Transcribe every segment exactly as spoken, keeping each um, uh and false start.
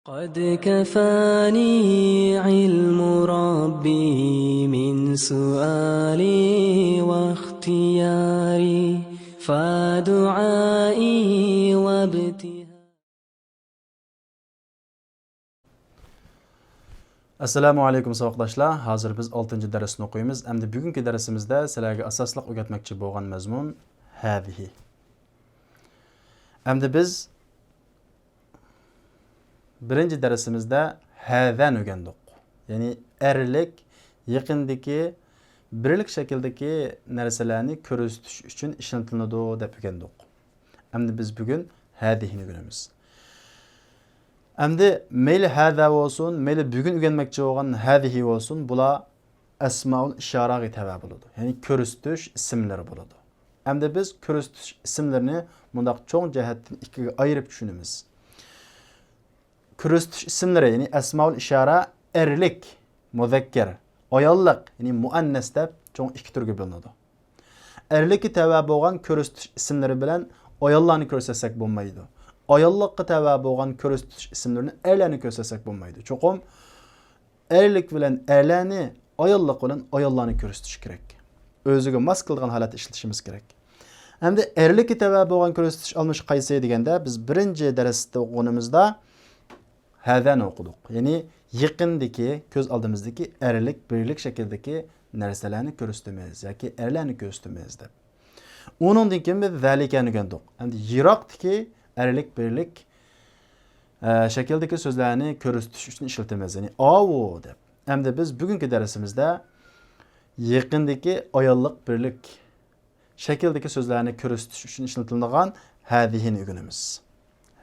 قد كفاني علم ربي من سؤالي واختياري، فدعائي وابتهالي. ئەسسالامۇ ئەلەيكۇم ساۋاقداشلار، ھازىر بىز ئالتىنچى دەرسنى ئوقۇيمىز. ئەمدى بۈگۈنكى دەرسىمىزدە سىلەرگە ئاساسلىق ئۆگەتمەكچى بولغان مەزمۇن ھەزىھى. ئەمدى بىز بىرىنچى دەرسىمىزدە ھەزەنى ئۆگەندۇق. يەنى ئەرلىك، يېقىندىكى، بىرلىك شەكىلدىكى نەرسىلەرنى كۆرسىتىش ئۈچۈن ئىشلىتىلىدۇ دەپ ئۆگەندۇق. ئەمدى بىز بۈگۈن ھەزىھىنى ئۆگىنىمىز. ئەمدى مەيلى ھەزە بولسۇن، مەيلى بۈگۈن ئۆگەنمەكچى بولغان ھەزىھى بولسۇن، بۇلار ئەسمائۇل ئىشارەگە تەۋە بولىدۇ. يەنى كۆرسىتىش ئىسىملىرى بولىدۇ. ئەمدى بىز كۆرسىتىش ئىسىملىرىنى مۇنداق چوڭ جەھەتتىن ئىككىگە ئايرىپ چۈشىنىمىز. كۆرسىتىش ئىسىملىرى، يەنى ئەسمائۇل ئىشارە، ئەرلىك، مۇزەككەر، ئاياللىق، يەنى مۇئەننەس دەپ چوڭ ئىككى تۈرگە بۆلۈنىدۇ. ئەرلىككە تەۋە بولغان كۆرسىتىش ئىسىملىرى بىلەن ئاياللارنى كۆرسەتسەك بولمايدۇ. ئاياللىققا تەۋە بولغان كۆرسىتىش ئىسىملىرىنى ئەرلەرنى كۆرسەتسەك بولمايدۇ. چوقۇم ئەرلىك بىلەن ئەرلەرنى، ئاياللىق بىلەن ئاياللارنى كۆرسىتىش كېرەك. ئۆزىگە ماس كېلىدىغان ھالەتتە ئىشلىتىشىمىز كېرەك. ئەمدى ئەرلىككە تەۋە بولغان كۆرسىتىش ئالمىشى قايسى دېگەندە، بىز بىرىنچى دەرستە ئوقۇغىنىمىزدا ھەزەنى ئوقۇدۇق. يەنى يېقىندىكى، كۆز ئالدىمىزدىكى ئەرلىك، بىرلىك شەكىلدىكى نەرسىلەرنى كۆرسىتىمىز ياكى ئەرلەرنى كۆرسىتىمىز دەپ. ئۇنىڭدىن كېيىن بىز زەلىكەنى ئۆگەندۇق. ئەمدى يىراقتىكى ئەرلىك، بىرلىك، ئە، شەكىلدىكى سۆزلەرنى كۆرسىتىش ئۈچۈن ئىشلىتىمىز. يەنى ئاۋۇ دەپ. ئەمدى بىز بۈگۈنكى دەرسىمىزدە يېقىندىكى ئاياللىق، بىرلىك شەكىلدىكى سۆزلەرنى كۆرسىتىش ئۈچۈن ئىشلىتىلىدىغان ھەزىھىنى ئۆگىنىمىز.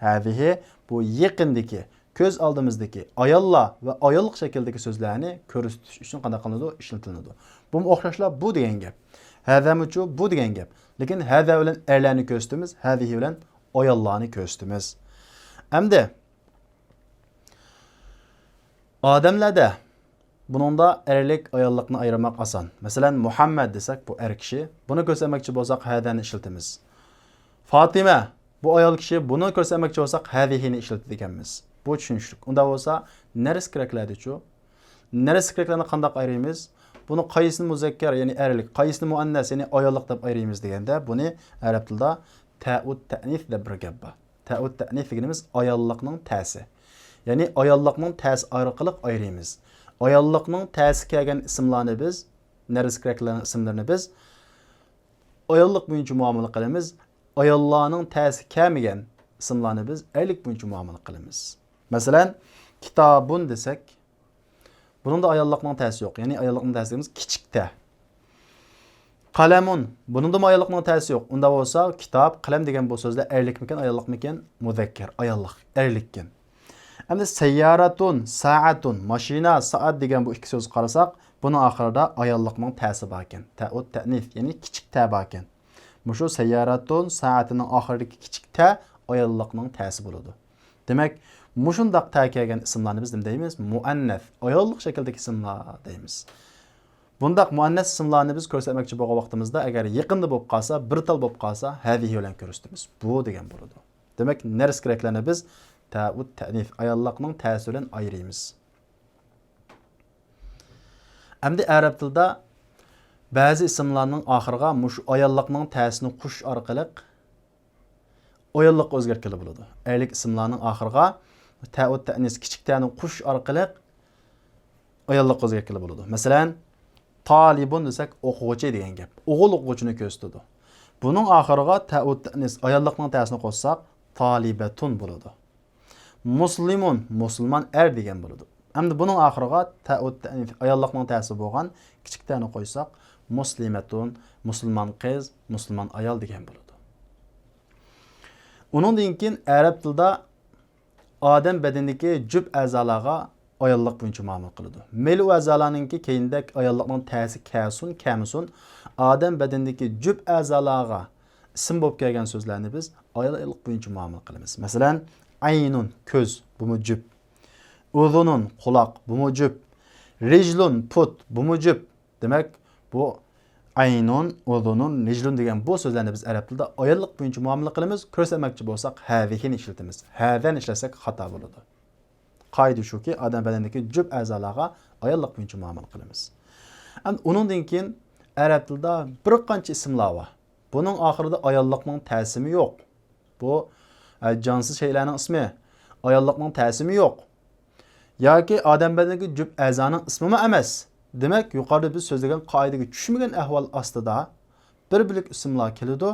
ھەزىھى بۇ يېقىندىكى، كۆز ئالدىمىزدىكى ئاياللار ۋە ئاياللىق شەكىلدىكى سۆزلەرنى كۆرسىتىش ئۈچۈن قانداق قىلىنىدۇ؟ ئىشلىتىلىدۇ. بۇمۇ ئوخشاشلا بۇ دېگەن گەپ. ھەزەمۇچۇ بۇ دېگەن گەپ. لېكىن ھەزە بىلەن ئەرلەرنى كۆرسىتىمىز، ھەزىھى بىلەن ئاياللارنى كۆرسىتىمىز. ئەمدى ئادەملەردە بۇنىڭدا ئەرلىك، ئاياللىقنى ئايرىماق ئاسان. مەسىلەن، مۇھەممەد دېسەك، بۇ ئەر كىشى. بۇنى كۆرسەتمەكچى بولساق، ھەزەنى ئىشلىتىمىز. فاتىمە، بۇ ئايال كىشى. بۇنى كۆرسەتمەكچى بولساق، ھەزىھىنى ئىشلىتىدىكەنمىز. بۇ چۈشىنىشلىك. ئۇنداق بولسا، نەرسە كېرەكلەردىچۇ؟ نەرسە كېرەكلەرنى قانداق ئايرىيمىز؟ بۇنى قايسىنى مۇزەككەر، يەنى ئەرلىك، قايسىنى مۇئەننەس، يەنى ئاياللىق دەپ ئايرىيمىز دېگەندە، بۇنى ئەرەب تىلىدا تەئۇت تەئنىس دەپ بىر گەپ بار. تەئۇت تەئنىس دېگىنىمىز ئاياللىقنىڭ تەسى. يەنى ئاياللىقنىڭ تەسى ئارقىلىق ئايرىيمىز. ئاياللىقنىڭ تەسى كەلگەن ئىسىملارنى بىز، نەرسە كېرەكلەرنىڭ ئىسىملىرىنى بىز ئاياللىق بويىچە مۇئامىلە قىلىمىز. ئاياللارنىڭ تەسى كەلمىگەن ئىسىملارنى بىز ئەرلىك بويىچە مۇئامىلە قىلىمىز. مەسىلەن، كىتابۇن دېسەك، بۇنىڭدا ئاياللىقنىڭ تەسى يوق. يەنى ئاياللىقنىڭ تەسى دېگىنىمىز كىچىك تە. قەلەمۇن. بۇنىڭدىمۇ ئاياللىقنىڭ تەسى يوق. ئۇنداق بولسا، كىتاب، قەلەم دېگەن بۇ سۆزلەر ئەرلىكمىكەن، ئاياللىقمىكەن؟ مۇزەككەر، ئاياللىق، ئەرلىككەن. ئەمدى سەييارەتۇن، سائەتۇن، ماشىنا، سائەت دېگەن بۇ ئىككى سۆزگە قارىساق، بۇنىڭ ئاخىرىدا ئاياللىقنىڭ تەسى باركەن. تەئۇت تەئنىس، يەنى كىچىك تە باركەن. مۇشۇ سەييارەتۇن سائەتىنىڭ ئاخىرىدىكى كىچىك تە ئاياللىقنىڭ تەسى بولىدۇ. دېمەك، مۇشۇنداق تە كەلگەن ئىسىملارنى بىز نېمە دەيمىز؟ مۇئەننەس، ئاياللىق شەكىلدىكى ئىسىملار دەيمىز. بۇنداق مۇئەننەس ئىسىملارنى بىز كۆرسەتمەكچى بولغان ۋاقتىمىزدا، ئەگەر يېقىندا بولۇپ قالسا، بىر تال بولۇپ قالسا، ھەزىھى بىلەن كۆرسىتىمىز. بۇ دېگەن بولىدۇ. دېمەك، نەرسە كېرەكلەرنى بىز تەئۇت تەئنىس، ئاياللىقنىڭ تەسى بىلەن ئايرىيمىز. ئەمدى ئەرەب تىلىدا بەزى ئىسىملارنىڭ ئاخىرىغا مۇشۇ ئاياللىقنىڭ تەسىنى قوشۇش ئارقىلىق ئاياللىققا ئۆزگەرتكىلى بولىدۇ. ئەرلىك ئىسىملارنىڭ ئاخىرىغا تەئۇت تەئنىس، كىچىك تەنى قوشۇش ئارقىلىق ئاياللىققا ئۆزگەرتكىلى بولىدۇ. مەسىلەن، تالىبۇن دېسەك، ئوقۇغۇچى دېگەن گەپ. ئوغۇل ئوقۇغۇچىنى كۆرسىتىدۇ. بۇنىڭ ئاخىرىغا تەئۇت تەئنىس، ئاياللىقنىڭ تەسىنى قوشساق، تالىبەتۇن بولىدۇ. مۇسلىمۇن، مۇسۇلمان ئەر دېگەن بولىدۇ. ئەمدى بۇنىڭ ئاخىرىغا تەئۇت تەئنىس، ئاياللىقنىڭ تەسى بولغان كىچىك تەنى قويساق، مۇسلىمەتۇن، مۇسۇلمان قىز، مۇسۇلمان ئايال دېگەن بولىدۇ. ئۇنىڭدىن كېيىن ئەرەب تىلىدا ئادەم بەدىنىدىكى جۈپ ئەزالارغا ئاياللىق بويىچە مۇئامىلە قىلىدۇ. مەيلى ئۇ ئەزالارنىڭكى كەينىدەك ئاياللىقنىڭ تەسى كەلسۇن، كەلمىسۇن، ئادەم بەدىنىدىكى جۈپ ئەزالارغا ئىسىم بولۇپ كەلگەن سۆزلەرنى بىز ئاياللىق بويىچە مۇئامىلە قىلىمىز. مەسىلەن، ئەينۇن، كۆز، بۇمۇ جۈپ. ئۇزۇنۇن، قۇلاق، بۇمۇ جۈپ. رىجلۇن، پۇت، بۇمۇ جۈپ. دېمەك، بۇ ئەينۇن، ئۇزۇنۇن، رىجلۇن دېگەن بۇ سۆزلەرنى بىز ئەرەب تىلىدا ئاياللىق بويىچە مۇئامىلە قىلىمىز. كۆرسەتمەكچى بولساق، ھەزىھىنى ئىشلىتىمىز. ھەزەنى ئىشلەتسەك خاتا بولىدۇ. قائىدە شۇكى، ئادەم بەدەندىكى جۈپ ئەزالارغا ئاياللىق بويىچە مۇئامىلە قىلىمىز. ئەمدى ئۇنىڭدىن كېيىن ئەرەب تىلىدا بىر قانچە ئىسىملار بار. بۇنىڭ ئاخىرىدا ئاياللىقنىڭ تەسىمۇ يوق. بۇ، ئە، جانسىز شەيئىلەرنىڭ ئىسمى. ئاياللىقنىڭ تەسىمۇ يوق. ياكى ئادەم بەدىنىدىكى جۈپ ئەزانىڭ ئىسمىمۇ ئەمەس. دېمەك، يۇقىرىدا بىز سۆزلىگەن قائىدىگە چۈشمىگەن ئەھۋال ئاستىدا بىر بۆلەك ئىسىملار كېلىدۇ.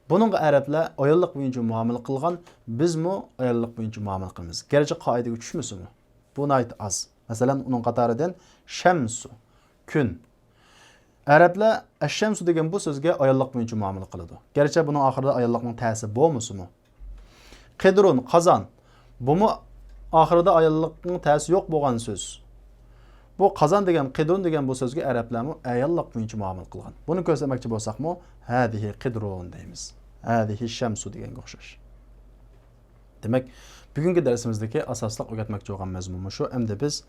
بۇنىڭغا ئەرەبلەر ئاياللىق بويىچە مۇئامىلە قىلغان، بىزمۇ ئاياللىق بويىچە مۇئامىلە قىلىمىز. گەرچە قائىدىگە چۈشمىسىمۇ. بۇ ناھايىتى ئاز. مەسىلەن، ئۇنىڭ قاتارىدىن شەمسۇ، كۈن. ئەرەبلەر ئەششەمسۇ دېگەن بۇ سۆزگە ئاياللىق بويىچە مۇئامىلە قىلىدۇ. گەرچە بۇنىڭ ئاخىرىدا ئاياللىقنىڭ تەسى بولمىسىمۇ. قىدرۇن، قازان. بۇمۇ ئاخىرىدا ئاياللىقنىڭ تەسى يوق بولغان سۆز. بۇ قازان دېگەن، قىدرۇن دېگەن بۇ سۆزگە ئەرەبلەرمۇ ئاياللىق بويىچە مۇئامىلە قىلغان. بۇنى كۆرسەتمەكچى بولساقمۇ، ھەزىھى قىدرۇن دەيمىز. ھەزىھى شەمسۇ دېگەنگە ئوخشاش. دېمەك، بۈگۈنكى دەرسىمىزدىكى ئاساسلىق ئۆگەتمەكچى بولغان مەزمۇن مۇشۇ. ئەمدى بىز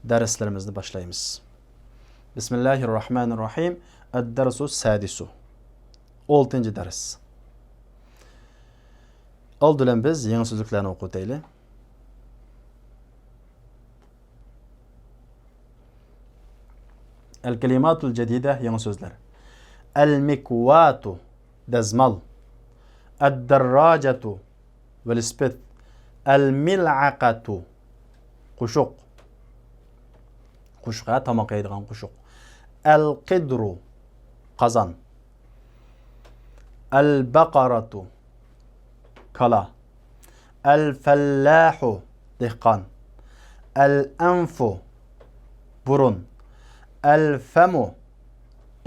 دەرسلىرىمىزنى باشلايمىز. بىسمىللاھىررەھمانىررەھىم. ئەددەرسۇ سادىسۇ. ئالتىنچى دەرس. ئالدى بىلەن بىز يېڭى سۆزلۈكلەرنى ئوقۇۋېتەيلى. ئەل-كەلىماتۇل جەدىدە، يېڭى سۆزلەر. ئەل-مىكۋاتۇ، دەزمال. ئەد-دەرراجەتۇ، ۋېلىسىپىت. ئەل-مىلئەقەتۇ، قوشۇق. قوشۇق، ھە، تاماق يەيدىغان قوشۇق. ئەل-قىدرۇ، قازان. ئەل-بەقەرەتۇ، كالا. ئەل-فەللاھۇ، دېھقان. ئەل-ئەنفۇ، بۇرۇن. ئەل-فەمۇ،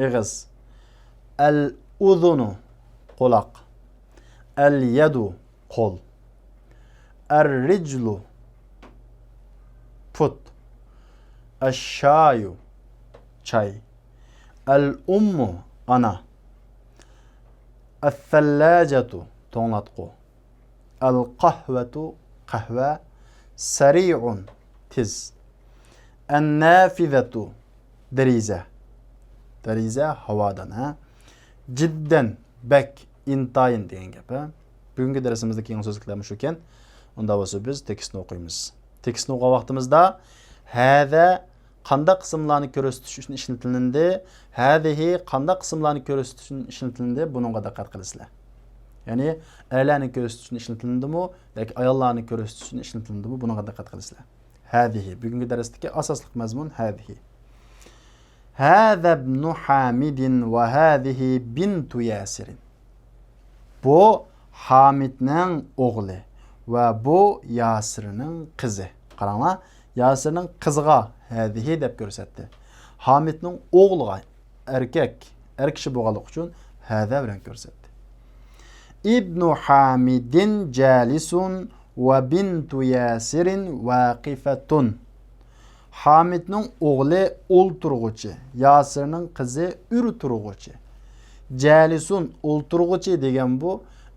ئېغىز. ئەل-ئۇزۇنۇ، قۇلاق. ئەل-يەدۇ، قول. ئەر-رىجلۇ، پۇت. ئەش-شايۇ، چاي. ئەل-ئۇممۇ، ئانا. ئەس-سەللاجەتۇ، توڭلاتقۇ. ئەل-قەھۋەتۇ، قەھۋە. سەرىئۇن، تېز. ئەن-نافىزەتۇ، دېرىزە. دېرىزە ھاۋادان، ھە. جىددەن، بەك، ئىنتايىن دېگەن گەپ، ھە. بۈگۈنكى دەرسىمىزدىكى يېڭى سۆزلۈكلەر مۇشۇكەن. ئۇنداق بولسا بىز تېكىستنى ئوقۇيمىز. تېكىستنى ئوقۇغان ۋاقتىمىزدا ھەزە قانداق ئىسىملارنى كۆرسىتىش ئۈچۈن ئىشلىتىلىندى؟ ھەزىھى قانداق ئىسىملارنى كۆرسىتىش ئۈچۈن ئىشلىتىلىندى؟ بۇنىڭغا دىققەت قىلىسىلەر. يەنى ئەرلەرنى كۆرسىتىش ئۈچۈن ئىشلىتىلىندىمۇ ياكى ئاياللارنى كۆرسىتىش ئۈچۈن ئىشلىتىلىندىمۇ؟ بۇنىڭغا دىققەت قىلىسىلەر. ھەزىھى. بۈگۈنكى دەرستىكى ئاساسلىق مەزمۇن ھەزىھى. ھەزە بنۇ ھامىدىن ۋە ھەزىھى بىنتۇ ياسىرىن. بۇ ھامىدنىڭ ئوغلى ۋە بۇ ياسىرنىڭ قىزى. قاراڭلار، ياسىرنىڭ قىزىغا ھەزىھى دەپ كۆرسەتتى. ھامىدنىڭ ئوغلىغا، ئەركەك، ئەر كىشى بولغانلىقى ئۈچۈن ھەزە بىلەن كۆرسەتتى. ئىبنۇ ھامىدىن جالىسۇن ۋە بىنتۇ ياسىرىن ۋاقىفەتۇن. ھامىدنىڭ ئوغلى ئولتۇرغۇچى، ياسىرنىڭ قىزى ئۆرە تۇرغۇچى. جالىسۇن، ئولتۇرغۇچى دېگەن بۇ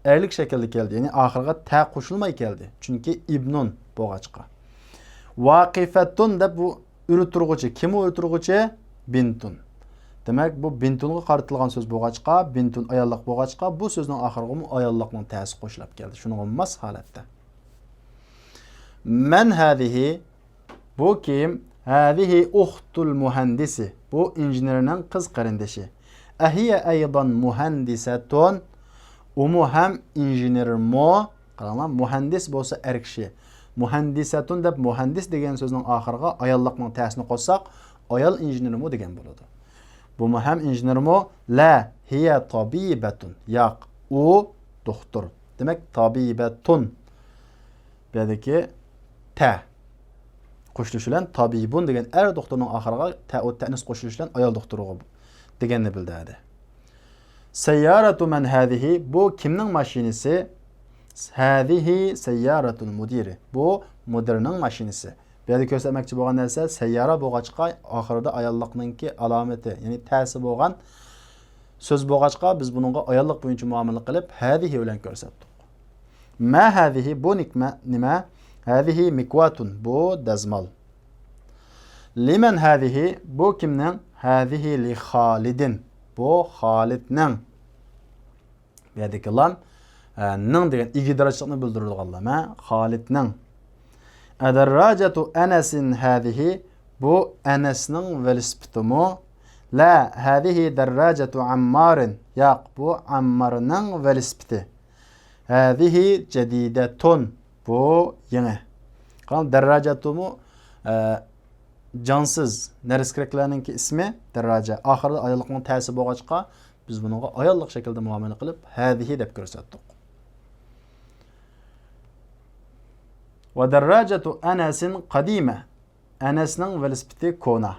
ئەرلىك شەكىلدە كەلدى، يەنى ئاخىرىغا تە قوشۇلماي كەلدى، چۈنكى ئىبنۇن بولغاچقا. ۋاقىفەتۇن دەپ بۇ ئۆرە تۇرغۇچى. كىم ئۇ ئۆرە تۇرغۇچى؟ بىنتۇن. دېمەك، بۇ بىنتۇنغا قارىتىلغان سۆز بولغاچقا، بىنتۇن ئاياللىق بولغاچقا، بۇ سۆزنىڭ ئاخىرىغىمۇ ئاياللىقنىڭ تەسى قوشۇلۇپ كەلدى. شۇنىڭغا ماس ھالەتتە. مەن ھەزىھى، بۇ كىم؟ ھەزىھى ئۇختۇل مۇھەندىسى، بۇ ئىنژېنېرنىڭ قىز قېرىندىشى. ئەھىيە ئەيضان مۇھەندىسەتۇن، ئۇمۇ ھەم ئىنژېنېرمۇ؟ قاراڭلار، مۇھەندىس بولسا ئەر كىشى. مۇھەندىسەتۇن دەپ مۇھەندىس دېگەن سۆزنىڭ ئاخىرىغا ئاياللىقنىڭ تەسىنى قوشساق، ئايال ئىنژېنېرمۇ دېگەن بولىدۇ. بۇمۇ ھەم ئىنژېنېرمۇ؟ لا، ھىيە تابىبەتۇن. ياق، ئۇ دوختۇر. دېمەك، تابىبەتۇن. بۇ يەردىكى تە قوشۇلۇش بىلەن تابىبۇن دېگەن ئەر دوختۇرنىڭ ئاخىرىغا تەئۇ تەئنىس قوشۇلۇش بىلەن ئايال دوختۇرغا دېگەننى بىلدۈردى. سەييارەتۇ مەن ھەزىھى، بۇ كىمنىڭ ماشىنىسى؟ ھەزىھى سەييارەتۇل مۇدىرى، بۇ مۇدىرنىڭ ماشىنىسى. بۇ يەردە كۆرسەتمەكچى بولغان نەرسە سەييارە بولغاچقا، ئاخىرىدا ئاياللىقنىڭكى ئالامىتى، يەنى تەسى بولغان سۆز بولغاچقا، بىز بۇنىڭغا ئاياللىق بويىچە مۇئامىلە قىلىپ، ھەزىھى بىلەن كۆرسەتتۇق. ما ھەزىھى، بۇ نىكمە-، نېمە؟ ھەزىھى مىكۋاتۇن، بۇ دەزمال. لىمەن ھەزىھى، بۇ كىمنىڭ؟ ھەزىھى لىخالىدىن، بۇ خالىدنىڭ. بۇ يەردىكى لام، ئە، نىڭ دېگەن ئىگىدارچىلىقنى بىلدۈرىدىغان لام، ھە؟ خالىدنىڭ. ئەدەرراجەتۇ ئەنەسىن ھەزىھى، بۇ ئەنەسنىڭ ۋېلىسىپىتىمۇ؟ لا، ھەزىھى دەرراجەتۇ ئەممارىن، ياق، بۇ ئەممارنىڭ ۋېلىسىپىتى. ھەزىھى جەدىدەتۇن، بۇ يېڭى. قاراڭ، دەرراجەتۇمۇ، ئە، جانسىز نەرسە-كېرەكلەرنىڭكى ئىسمى، دەرراجە. ئاخىرىدا ئاياللىقنىڭ تەسى بولغاچقا، بىز بۇنىڭغا ئاياللىق شەكىلدە مۇئامىلە قىلىپ، ھەزىھى دەپ كۆرسەتتۇق. ۋە دەرراجەتۇ ئەنەسىن قەدىمە. ئەنەسنىڭ ۋېلىسىپىتى كونا.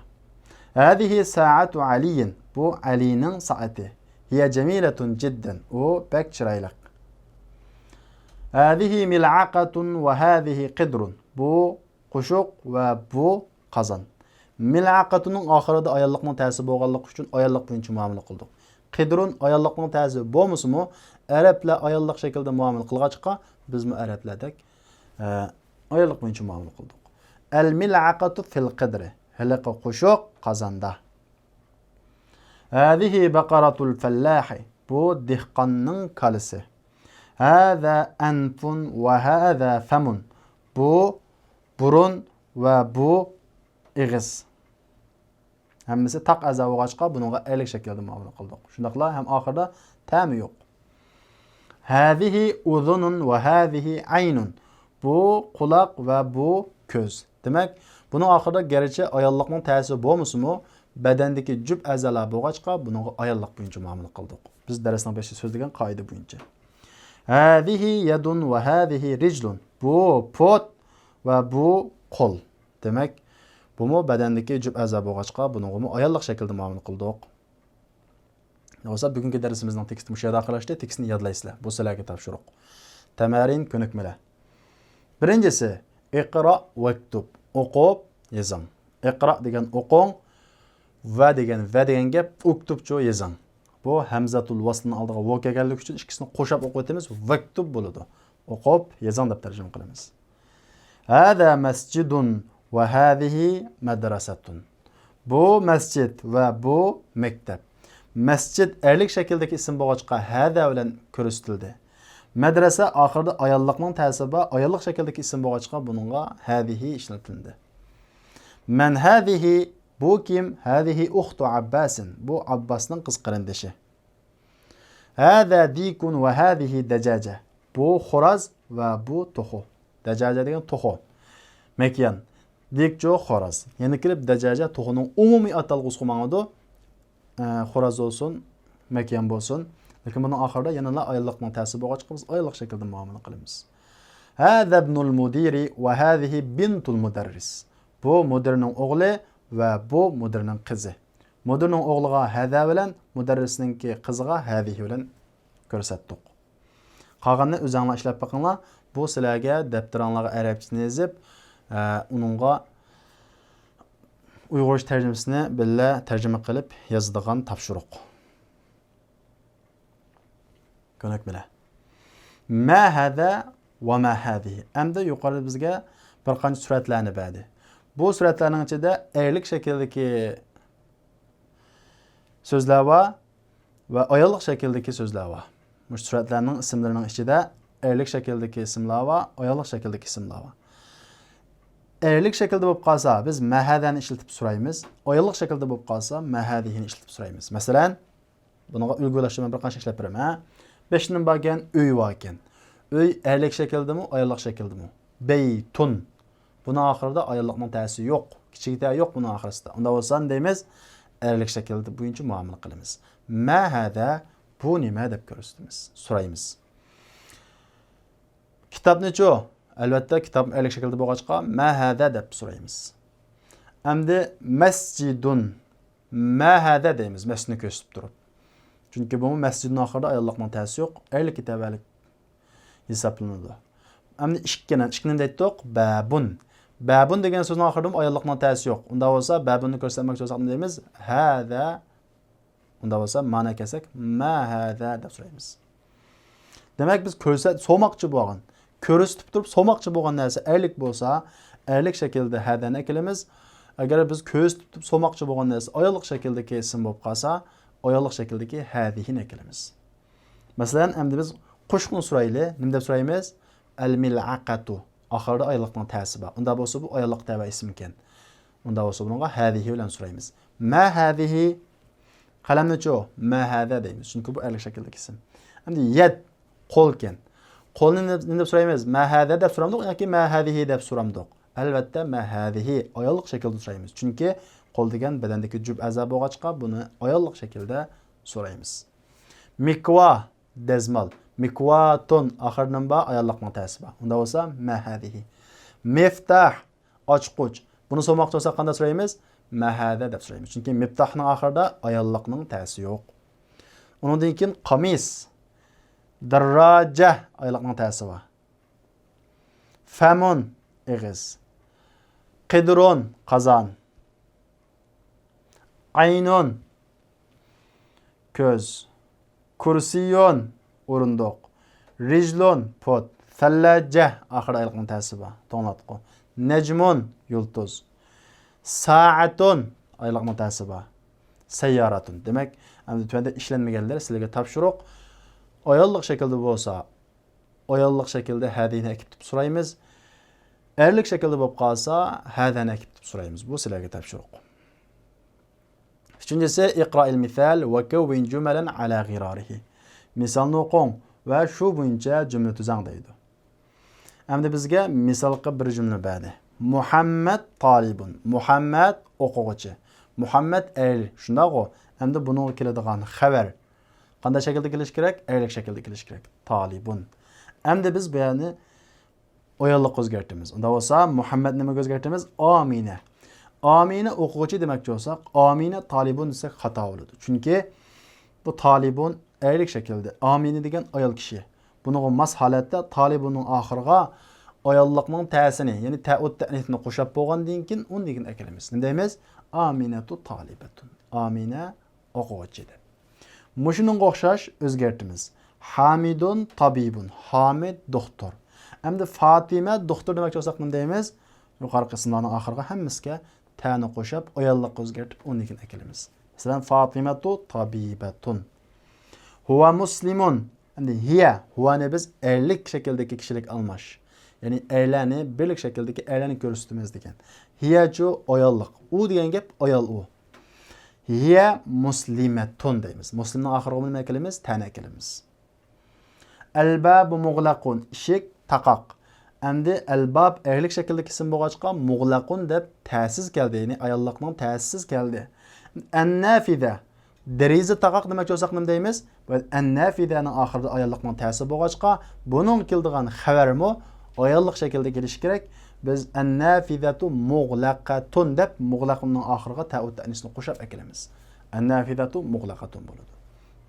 ھەزىھى سائەتۇ ئەلىيىن. بۇ ئەلىنىڭ سائىتى. ھىيە جەمىلەتۇن جىددەن. ئۇ بەك چىرايلىق. ھەزىھى مىلئەقەتۇن ۋە ھەزىھى قىدرۇن. بۇ قوشۇق ۋە بۇ قازان. مىلئەقەتۇننىڭ ئاخىرىدا ئاياللىقنىڭ تەسى بولغانلىقى ئۈچۈن ئاياللىق بويىچە مۇئامىلە قىلدۇق. قىدرۇن ئاياللىقنىڭ تەسى بولمىسىمۇ، ئەرەبلەر ئاياللىق شەكىلدە مۇئامىلە قىلغاچقا، بىزمۇ ئەرەبلەردەك، ئە، ئاياللىق بويىچە مۇئامىلە قىلدۇق. ئەل مىلئەقەتۇ فىل قىدرى. ھېلىقى قوشۇق قازاندا. ھەزىھى بەقەرەتۇل فەللاھى. بۇ دېھقاننىڭ كالىسى. ھەزا ئەنفۇن ۋە ھەزا فەمۇن. بۇ بۇرۇن ۋە بۇ ئېغىز. ھەممىسى تاق ئەزا بولغاچقا، بۇنىڭغا ئەرلىك شەكىلدە مۇئامىلە قىلدۇق. شۇنداقلا ھەم ئاخىرىدا تەمۇ يوق. ھەزىھى ئۇزۇنۇن ۋە ھەزىھى ئەينۇن. بۇ قۇلاق ۋە بۇ كۆز. دېمەك، بۇنىڭ ئاخىرىدا گەرچە ئاياللىقنىڭ تەسى بولمىسىمۇ، بەدەندىكى جۈپ ئەزالار بولغاچقا، بۇنىڭغا ئاياللىق بويىچە مۇئامىلە قىلدۇق. بىز دەرسنىڭ بېشىدا سۆزلىگەن قائىدە بويىچە. ھەزىھى يەدۇن ۋە ھەزىھى رىجلۇن. بۇ پۇت ۋە بۇ قول. دېمەك، بۇمۇ بەدەندىكى جۈپ ئەزا بولغاچقا، بۇنىڭغىمۇ ئاياللىق شەكىلدە مۇئامىلە قىلدۇق. بولسا بۈگۈنكى دەرسىمىزنىڭ تېكىستى مۇشۇ يەردە ئاخىرلاشتى. تېكىستنى يادلايسىلەر. بۇ سىلەرگە تاپشۇرۇق. تەمارىن، كۆنۈكمىلەر. بىرىنچىسى، ئىقرا ۋەكتۇب. ئوقۇپ يېزىڭ. ئىقرا دېگەن ئوقۇڭ. ۋە دېگەن، ۋە دېگەن گەپ، ئۇكتۇبچۇ يېزىڭ. بۇ ھەمزەتۇل ۋەسلىنىڭ ئالدىغا ۋو كەلگەنلىكى ئۈچۈن ئىككىسىنى قوشاپ ئوقۇۋېتىمىز، ۋەكتۇب بولىدۇ. ئوقۇپ يېزىڭ دەپ تەرجىمە قىلىمىز. ھەزا مەسجىدۇن ۋە ھەزىھى مەدرەسەتۇن. بۇ مەسجىد ۋە بۇ مەكتەپ. مەسجىد ئەرلىك شەكىلدىكى ئىسىم بولغاچقا، ھەزا بىلەن كۆرسىتىلدى. مەدرەسە ئاخىرىدا ئاياللىقنىڭ تەسى بار، ئاياللىق شەكىلدىكى ئىسىم بولغاچقا، بۇنىڭغا ھەزىھى ئىشلىتىلدى. مەن ھەزىھى، بۇ كىم؟ ھەزىھى ئۇختۇ ئابباسىن، بۇ ئابباسنىڭ قىز قېرىندىشى. ھەزا دىكۇن ۋە ھەزىھى دەجاجە. بۇ خوراز ۋە بۇ توخۇ. دەجاجە دېگەن توخۇ. مەكيان. دىكچۇ خوراز. يەنە كېلىپ دەجاجە توخۇنىڭ ئومۇمىي ئاتالغۇسىغا ماڭىدۇ. ئە، خوراز بولسۇن، مەكيان بولسۇن. لېكىن بۇنىڭ ئاخىرىدا يەنىلا ئاياللىقنىڭ تەسى بولغاچقا، بىز ئاياللىق شەكىلدە مۇئامىلە قىلىمىز. ھەزا ئىبنۇل مۇدىرى ۋە ھەزىھى بىنتۇل مۇدەررىس. بۇ مۇدىرنىڭ ئوغلى ۋە بۇ مۇدىرنىڭ قىزى. مۇدىرنىڭ ئوغلىغا ھەزا بىلەن، مۇدەررىسنىڭكى قىزىغا ھەزىھى بىلەن كۆرسەتتۇق. قالغاننى ئۆزۈڭلار ئىشلەپ بېقىڭلار. بۇ سىلەرگە دەپتىرىڭلارغا ئەرەبچىسىنى يېزىپ، ئە، ئۇنىڭغا ئۇيغۇرچە تەرجىمىسىنى بىللە تەرجىمە قىلىپ يازىدىغان تاپشۇرۇق. كۆنۈكمىلەر. ما ھەزا ۋە ما ھەزىھى. ئەمدى يۇقىرىدا بىزگە بىر قانچە سۈرەتلەرنى بەردى. بۇ سۈرەتلەرنىڭ ئىچىدە ئەرلىك شەكىلدىكى سۆزلەر بار ۋە ئاياللىق شەكىلدىكى سۆزلەر بار. مۇشۇ سۈرەتلەرنىڭ ئىسىملىرىنىڭ ئىچىدە ئەرلىك شەكىلدىكى ئىسىملار بار، ئاياللىق شەكىلدىكى ئىسىملار بار. ئەرلىك شەكىلدە بولۇپ قالسا، بىز ما ھەزانى ئىشلىتىپ سورايمىز. ئاياللىق شەكىلدە بولۇپ قالسا، ما ھەزىھىنى ئىشلىتىپ سورايمىز. مەسىلەن، بۇنىڭغا ئۈلگە بولۇشتا مەن بىر قانچە ئىشلەپ بېرىمەن، ھە؟ بەش نېمە باركەن؟ ئۆي باركەن. ئۆي ئەرلىك شەكىلدىمۇ، ئاياللىق شەكىلدىمۇ؟ بەيتۇن. بۇنىڭ ئاخىرىدا ئاياللىقنىڭ تەسى يوق. كىچىك تە يوق بۇنىڭ ئاخىرىسىدا. ئۇنداق بولسا نېمە دەيمىز؟ ئەرلىك شەكىلدە بويىچە مۇئامىلە قىلىمىز. ما ھەزا، بۇ نېمە دەپ كۆرسىتىمىز، سورايمىز. كىتابنىچۇ؟ ئەلۋەتتە، كىتاب ئەرلىك شەكىلدە بولغاچقا، ما ھەزا دەپ سورايمىز. ئەمدى مەسجىدۇن. ما ھەزا دەيمىز، مەسچىتنى كۆرسىتىپ تۇرۇپ. چۈنكى بۇمۇ مەسچىتنىڭ ئاخىرىدا ئاياللىقنىڭ تەسى يوق، ئەرلىككە تەۋەلىك ھېسابلىنىدۇ. ئەمدى ئىككى، ئىككى نېمە دەيتتۇق؟ بابۇن. بابۇن دېگەن سۆزنىڭ ئاخىرىدىمۇ ئاياللىقنىڭ تەسى يوق. ئۇنداق بولسا، بابۇننى كۆرسەتمەكچى بولساق نېمە دەيمىز؟ ھەزا. ئۇنداق بولسا، مانا كەلسەك، ما ھەزا دەپ سورايمىز. دېمەك، بىز كۆرسەت-، سورىماقچى بولغان، كۆرسىتىپ تۇرۇپ سورىماقچى بولغان نەرسە ئەرلىك بولسا، ئەرلىك شەكىلدە ھەزانى ئەكىلىمىز. ئەگەر بىز كۆرسىتىپ تۇرۇپ سورىماقچى بولغان نەرسە ئاياللىق شەكىلدىكى ئىسىم بولۇپ قالسا، ئاياللىق شەكىلدىكى ھەزىھىنى ئەكىلىمىز. مەسىلەن، ئەمدى بىز قوشۇقنى سورايلى. نېمە دەپ سورايمىز؟ ئەل مىلئەقەتۇ. ئاخىرىدا ئاياللىقنىڭ تەسى بار. ئۇنداق بولسا بۇ ئاياللىق تەۋە ئىسىمكەن. ئۇنداق بولسا بۇنىڭغا ھەزىھى بىلەن سورايمىز. مە ھەزىھى. قەلەمنىچۇ؟ مە ھەزە دەيمىز. چۈنكى بۇ ئەرلىك شەكىلدىكى ئىسىم. ئەمدى يەد. قولكەن. قولنى نېمە دەپ سورايمىز؟ مە ھەزە دەپ سورامدۇق ياكى مە ھەزىھى دەپ سورامدۇق؟ ئەلۋەتتە، مە ھەزىھى ئاياللىق شەكىلدە سورايمىز. چۈنكى قول دېگەن بەدەندىكى جۈپ ئەزا بولغاچقا، بۇنى ئاياللىق شەكىلدە سورايمىز. مىكۋا، دەزمال. مىكۋاتۇن، ئاخىرىدا نېمە بار؟ ئاياللىقنىڭ تەسى بار. ئۇنداق بولسا، مە ھەزىھى. مىفتاھ، ئاچقۇچ. بۇنى سورىماقچى بولساق قانداق سورايمىز؟ مە ھەزە دەپ سورايمىز. چۈنكى مىفتاھنىڭ ئاخىرىدا ئاياللىقنىڭ تەسى يوق. ئۇنىڭدىن كېيىن قامىس. دىرراجە، ئاياللىقنىڭ تەسى بار. فەمۇن، ئېغىز. قىدرۇن، قازان. ئەينۇن، كۆز. كۇرسىيۇن، ئورۇندۇق. رىجلۇن، پۇت. سەللەجە، ئاخىرى ئاياللىقنىڭ تەسى بار، توڭلاتقۇ. نەجمۇن، يۇلتۇز. سائەتۇن، ئاياللىقنىڭ تەسى بار. سەييارەتۇن. دېمەك، ئەمدى تۆۋەندە ئىشلەنمىگەنلەر سىلەرگە تاپشۇرۇق. ئاياللىق شەكىلدە بولسا، ئاياللىق شەكىلدە ھەزىھىنى ئەكىپ سورايمىز. ئەرلىك شەكىلدە بولۇپ قالسا، ھەزەنى ئەكىپ سورايمىز. بۇ سىلەرگە تاپشۇرۇق. ئۈچىنچىسى، ئىقرائىل مىسال ۋە كەۋۋىن جۈمەلەن ئەلا غىرارىھى. مىسالنى ئوقۇڭ ۋە شۇ بويىچە جۈملە تۈزەڭ دەيدۇ. ئەمدى بىزگە مىسالغا بىر جۈملە بەردى. مۇھەممەد تالىبۇن. مۇھەممەد ئوقۇغۇچى. مۇھەممەد ئەر، شۇنداقغۇ؟ ئەمدى بۇنىڭغا كېلىدىغان خەۋەر قانداق شەكىلدە كېلىشى كېرەك؟ ئەرلىك شەكىلدە كېلىشى كېرەك. تالىبۇن. ئەمدى بىز بۇ يەرنى ئاياللىققا ئۆزگەرتىمىز. ئۇنداق بولسا، مۇھەممەد نېمىگە ئۆزگەرتىمىز؟ ئامىنە. ئامىنە ئوقۇغۇچى دېمەكچى بولساق، ئامىنە تالىبۇن دېسەك خاتا بولىدۇ. چۈنكى بۇ تالىبۇن ئەرلىك شەكىلدە، ئامىنە دېگەن ئايال كىشى. بۇنىڭغا ماس ھالەتتە تالىبۇننىڭ ئاخىرىغا ئاياللىقنىڭ تەسىنى، يەنى تەئۇت تەئنىسنى قوشاپ بولغاندىن كېيىن ئۇنى كېيىن ئەكېلىمىز. نېمە دەيمىز؟ ئامىنەتۇ تالىبەتۇن. ئامىنە ئوقۇغۇچى دەپ. مۇشۇنىڭغا ئوخشاش ئۆزگەرتىمىز. ھامىدۇن تابىبۇن. ھامىد دوختۇر. ئەمدى فاتىمە دوختۇر دېمەكچى بولساق نېمە دەيمىز؟ يۇقىرىقى ئىسىملارنىڭ ئاخىرىغا ھەممىسىگە تەنى قوشۇپ، ئاياللىققا ئۆزگەرتىپ، ئۇنىڭدىن كېيىن ئەكېلىمىز. مەسىلەن، فاتىمەتۇ تابىبەتۇن. ھۇۋا مۇسلىمۇن. ئەمدى ھىيە، ھۇۋانى بىز ئەرلىك شەكىلدىكى كىشىلىك ئالماش. يەنى ئەرلەرنى، بىرلىك شەكىلدىكى ئەرلەرنى كۆرسىتىمىز دېگەن. ھىيەچۇ ئاياللىق. ئۇ دېگەن گەپ ئايال ئۇ. ھىيە مۇسلىمەتۇن دەيمىز. مۇسلىمنىڭ ئاخىرىغا نېمە ئەكېلىمىز؟ تەنى ئەكېلىمىز. ئەلبابۇ مۇغلەقۇن، ئىشىك تاقاق. ئەمدى ئەلباب ئەرلىك شەكىلدىكى ئىسىم بولغاچقا، مۇغلەقۇن دەپ تەسىز كەلدى، يەنى ئاياللىقنىڭ تەسىز كەلدى. ئەننەفىزە، دېرىزە تاقاق دېمەكچى بولساق نېمە دەيمىز؟ بۇ ئەننەفىزەنىڭ ئاخىرىدا ئاياللىقنىڭ تەسى بولغاچقا، بۇنىڭغا كېلىدىغان خەۋەرمۇ ئاياللىق شەكىلدە كېلىشى كېرەك. بىز ئەننەفىزەتۇ مۇغلەقەتۇن دەپ، مۇغلەقۇننىڭ ئاخىرىغا تەئۇت تەئنىسنى قوشاپ ئەكېلىمىز. ئەننەفىزەتۇ مۇغلەقەتۇن بولىدۇ.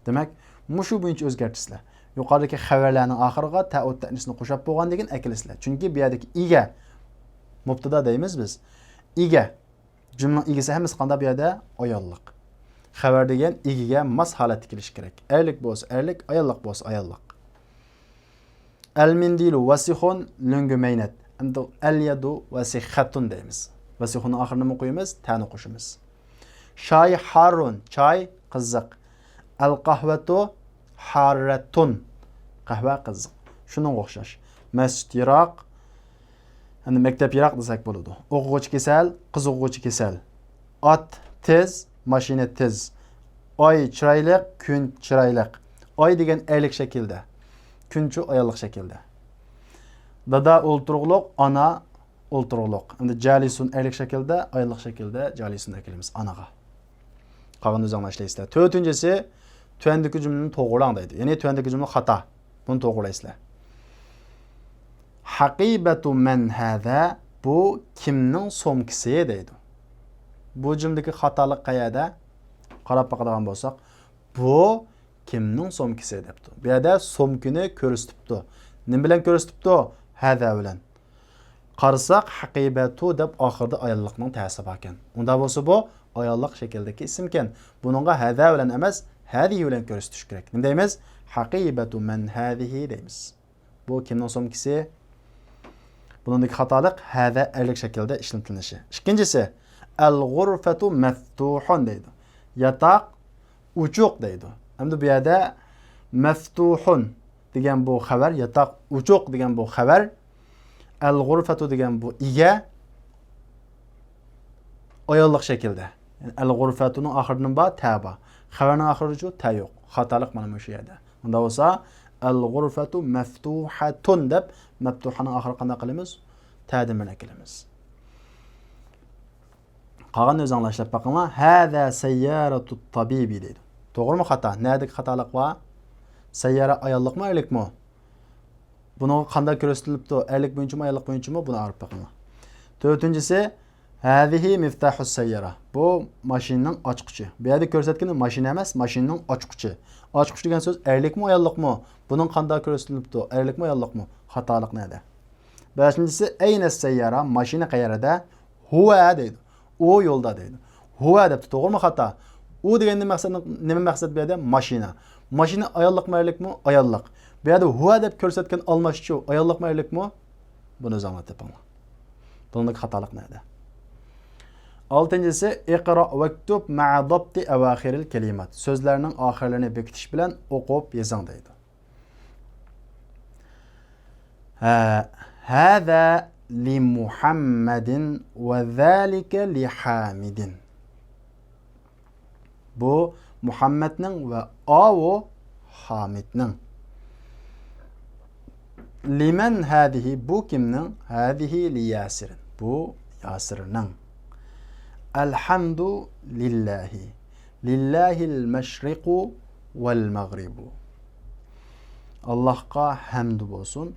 دېمەك، مۇشۇ بويىچە ئۆزگەرتىسىلەر. يۇقىرىدىكى خەۋەرلەرنىڭ ئاخىرىغا تەئۇت تەئنىسنى قوشاپ بولغاندىن كېيىن ئەكېلىسىلەر. چۈنكى بۇ يەردىكى ئىگە، مۇبتادا دەيمىز بىز. ئىگە. جۈملىنىڭ ئىگىسى ھەممىسى قانداق بۇ يەردە؟ ئاياللىق. خەۋەر دېگەن ئىگىگە ماس ھالەتتە كېلىشى كېرەك. ئەرلىك بولسا ئەرلىك، ئاياللىق بولسا ئاياللىق. ئەلمىندىلۇ ۋەسىخۇن لۆڭگە مەينەت. ئەمدى ئەليەدۇ ۋەسىخەتۇن دەيمىز. ۋەسىخۇننىڭ ئاخىرىنى نېمە قويىمىز؟ تەنى قوشىمىز. شاي ھارۇن، چاي قىزىق. ئەلقەھۋەتۇ ھارەتۇن، قەھۋە قىزىق. شۇنىڭغا ئوخشاش. مەسچىت يىراق، ئەمدى مەكتەپ يىراق دېسەك بولىدۇ. ئوقۇغۇچى كېسەل، قىز ئوقۇغۇچى كېسەل. ئات تېز، ماشىنا تېز. ئاي چىرايلىق، كۈن چىرايلىق. ئاي دېگەن ئەرلىك شەكىلدە، كۈنچۇ ئاياللىق شەكىلدە. دادا ئولتۇرغۇلۇق، ئانا ئولتۇرغۇلۇق. ئەمدى جالىسۇن ئەرلىك شەكىلدە، ئاياللىق شەكىلدە جالىسۇن ئەكېلىمىز ئانىغا. قالغىنىنى ئۆزۈڭلار ئىشلەيسىلەر. تۆتىنچىسى، تۆۋەندىكى جۈملىنى توغرىلاڭ دەيدۇ. يەنى تۆۋەندىكى جۈملە خاتا. بۇنى توغرىلايسىلەر. ھەقىبەتۇ مەن ھەزە، بۇ كىمنىڭ سومكىسى دەيدۇ. بۇ جۈملىدىكى خاتالىق قەيەردە؟ قاراپ باقىدىغان بولساق، بۇ كىمنىڭ سومكىسى دەپتۇ. بۇ يەردە سومكىنى كۆرسىتىپتۇ. نېمە بىلەن كۆرسىتىپتۇ؟ ھەزە بىلەن. قارىساق، ھەقىبەتۇ دەپ ئاخىرىدا ئاياللىقنىڭ تەسى باركەن. ئۇنداق بولسا بۇ ئاياللىق شەكىلدىكى ئىسىمكەن. بۇنىڭغا ھەزە بىلەن ئەمەس، ھەزىھى بىلەن كۆرسىتىش كېرەك. نېمە دەيمىز؟ ھەقىبەتۇ مەن ھەزىھى دەيمىز. بۇ كىمنىڭ سومكىسى؟ بۇنىڭدىكى خاتالىق ھەزە ئەرلىك شەكىلدە ئىشلىتىلىشى. ئىككىنچىسى، ئەل غۇرفەتۇ مەفتۇھۇن دەيدۇ. ياتاق ئوچۇق دەيدۇ. ئەمدى بۇ يەردە مەفتۇھۇن دېگەن بۇ خەۋەر، ياتاق ئوچۇق دېگەن بۇ خەۋەر ئەل غۇرفەتۇ دېگەن بۇ ئىگە ئاياللىق شەكىلدە. يەنى ئەل غۇرفەتۇنىڭ ئاخىرىدا نېمە بار؟ تە بار. خەۋەرنىڭ ئاخىرىدىچۇ؟ تە يوق. خاتالىق مانا مۇشۇ يەردە. ئۇنداق بولسا، ئەل غۇرفەتۇ مەفتۇھەتۇن دەپ، مەفتۇھەنىڭ ئاخىرىغا قانداق قىلىمىز؟ تەدىن بىلەن ئەكېلىمىز. قالغاننى ئۆزۈڭلار ئىشلەپ بېقىڭلار. ھەزا سەييارەتۇت تەبىبى دەيدۇ. توغرىمۇ خاتا؟ نەدىكى خاتالىق بار؟ سەييارە ئاياللىقمۇ، ئەرلىكمۇ؟ بۇنىڭغا قانداق كۆرسىتىلىپتۇ؟ ئەرلىك بويىچىمۇ، ئاياللىق بويىچىمۇ؟ بۇنى ئايرىپ بېقىڭلار. تۆتىنچىسى، ھەزىھى مىفتاھۇس سەييارە. بۇ ماشىنىنىڭ ئاچقۇچى. بۇ يەردە كۆرسەتكىنى ماشىنا ئەمەس، ماشىنىنىڭ ئاچقۇچى. ئاچقۇچ دېگەن سۆز ئەرلىكمۇ، ئاياللىقمۇ؟ بۇنىڭ قانداق كۆرسىتىلىپتۇ؟ ئەرلىكمۇ، ئاياللىقمۇ؟ خاتالىق نەدە؟ بەشىنچىسى، ئەينەس سەييارە، ماشىنا قەيەردە؟ ھۇۋە دەيدۇ. ئۇ يولدا دەيدۇ. ھۇۋە دەپتۇ، توغرىمۇ خاتا؟ ئۇ دېگەندە مەقسەت نېمە؟ مەقسەت بۇ يەردە ماشىنا. ماشىنا ئاياللىقمۇ، ئەرلىكمۇ؟ ئاياللىق. بۇ يەردە ھۇۋە دەپ كۆرسەتكەن ئالماشچۇ ئاياللىقمۇ، ئەرلىكمۇ؟ بۇنى ئۆزۈڭلار تېپىڭلار. بۇنىڭدىكى خاتالىق نەدە؟ ئالتىنچىسى، ئىقرا ۋەكتۇب مەئە دابتى ئەۋاخىرىل كەلىمات. سۆزلەرنىڭ ئاخىرلىرىنى بېكىتىش بىلەن ئوقۇپ يېزىڭ دەيدۇ. ھە، ھەزا لىمۇھەممەدىن ۋە زالىكە لىھامىدىن. بۇ مۇھەممەدنىڭ ۋە ئاۋۇ ھامىدنىڭ. لىمەن ھەزىھى، بۇ كىمنىڭ؟ ھەزىھى لىياسىرىن، بۇ ياسىرنىڭ. ئەلھەمدۇ لىللاھى، لىللاھىل مەشرىقۇ ۋەل مەغرىبۇ. ئاللاھقا ھەمدۇ بولسۇن،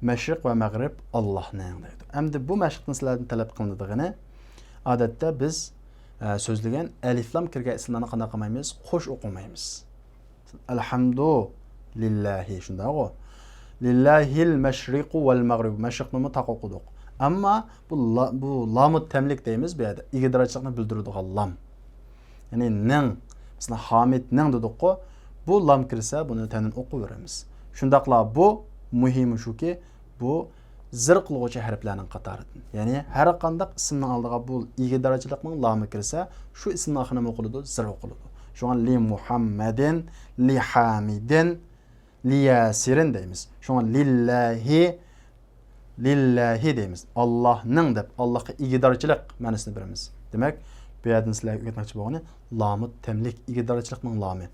مەشرىق ۋە مەغرىب ئاللاھنىڭ دەيدۇ. ئەمدى بۇ مەشىقتىن سىلەردىن تەلەپ قىلىنىدىغىنى، ئادەتتە بىز، ئە، سۆزلىگەن ئەلىفلام كىرگەن ئىسىملارنى قانداق قىلمايمىز؟ قوش ئوقۇمايمىز. ئەلھەمدۇ لىللاھى، شۇنداقغۇ؟ لىللاھىل مەشرىقۇ ۋەل مەغرىب. مەشرىقنىمۇ تاق ئوقۇدۇق. ئەمما بۇ لا-، بۇ لامۇت تەملىك دەيمىز بۇ يەردە. ئىگىدارچىلىقنى بىلدۈرىدىغان لام. يەنى نىڭ. مىسالەن، ھامىدنىڭ دېدۇققۇ. بۇ لام كىرسە، بۇنى تەنىن ئوقۇۋېرىمىز. شۇنداقلا بۇ مۇھىمى شۇكى، بۇ زىر قىلغۇچى ھەرپلەرنىڭ قاتارىدىن. يەنى ھەر قانداق ئىسىمنىڭ ئالدىغا بۇ ئىگىدارچىلىقنىڭ لامى كىرسە، شۇ ئىسىمنىڭ ئاخىرىنى نېمە ئوقۇلىدۇ؟ زىر ئوقۇلىدۇ. شۇڭا لى مۇھەممەدىن، لى ھامىدىن، لى ياسىرىن دەيمىز. شۇڭا لىللاھى، لىللاھى دەيمىز. ئاللاھنىڭ دەپ، ئاللاھقا ئىگىدارچىلىق مەنىسىنى بېرىمىز. دېمەك، بۇ يەردىن سىلەرگە ئۆگەتمەكچى بولغىنى لامۇت تەملىك، ئىگىدارچىلىقنىڭ لامى.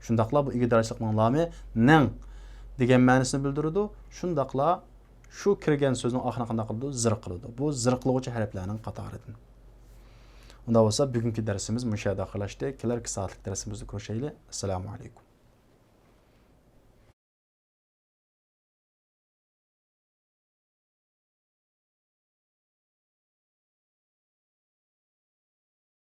شۇنداقلا بۇ ئىگىدارچىلىقنىڭ لامى نىڭ دېگەن مەنىسىنى بىلدۈرىدۇ. شۇنداقلا شۇ كىرگەن سۆزنىڭ ئاخىرىنى قانداق قىلىدۇ؟ زىر قىلىدۇ. بۇ زىر قىلغۇچى ھەرپلەرنىڭ قاتارىدىن. ئۇنداق بولسا، بۈگۈنكى دەرسىمىز مۇشۇ يەردە ئاخىرلاشتى. كېلەركى سائەتلىك دەرسىمىزدە كۆرۈشەيلى. ئەسسالامۇ ئەلەيكۇم.